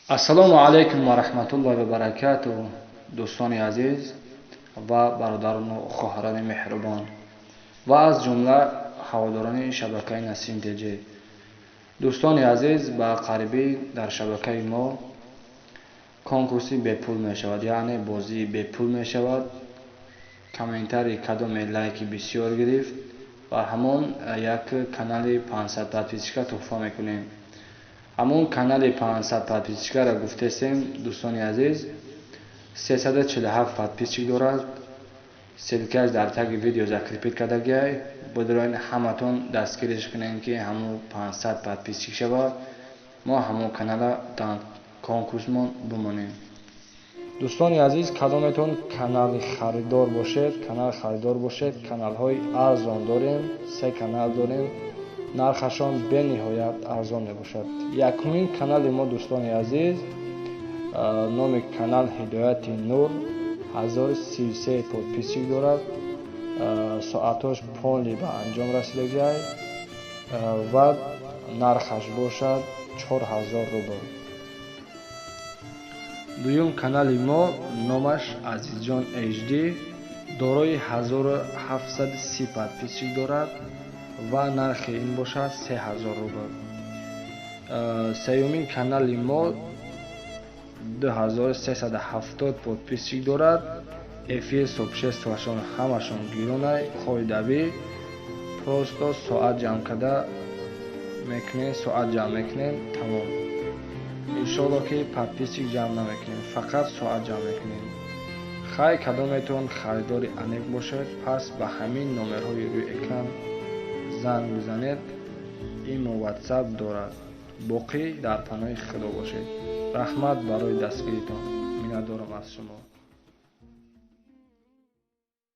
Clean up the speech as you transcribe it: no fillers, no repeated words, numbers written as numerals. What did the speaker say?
Ассалому алайкум ва раҳматуллоҳи ва баракатуҳ, дӯстони азиз ва бародарону хоҳарони меҳрубон ва аз ҷумла ҳаводорони шабакаи Насим ТЖ. Дӯстони азиз, ба қарибӣ дар шабакаи мо конкурси бепул мешавад, яъне бозии бепул мешавад. Комментарий кадоме лайки бисёр гирифт ва ҳамон як канали 500 подписчика туҳфа мекунем. Ҳамон канали 500 подписчикаро гуфтесем, дӯстони азиз, 347 подписчик дорад. Ссылкааш дар таги видео закрепить кардагиай. Бидроин, ҳаматон дастгириш кунем, ки ҳамон 500 подписчик шавад, мо ҳамон канала дар конкурсмон бимонем. Дӯстони азиз, кадометон канали харидор бошед, канал харидор бошед, каналҳои арзон дорем, се канал дорем, нархашон бениҳоят арзон мебошад. Якумин канали мо, дӯстони азиз, номи канал Ҳидояти Нур, 1033 подписчик дорад, соатҳош полный ба анҷом расидагиай ва нархаш бошад 4000 рубл. Дуюм канали мо номаш Азизҷон HD, дорои 1730 подписчик дорад ва нархи ин бошад 3000 рубл. Сеюмин канали мо 2370 подписчик дорад. Эфир, сообществоашон ҳамашон гиронай, қоидавӣ. Просто соат ҷамъ карда мекунем, соат ҷамъ мекунем, тамом. Иншоалло, ки подписчик ҷамъ намекунем, фақат соат ҷамъ мекунем. Хай, кадометон харидори аниқ бошед, пас ба ҳамин номерҳои рӯи экран занг бизанед, имо, Ватсап дорад. Боқӣ дар паноҳи Худо бошед. Раҳмат барои дастгиритон, миннатдорам аз шумо.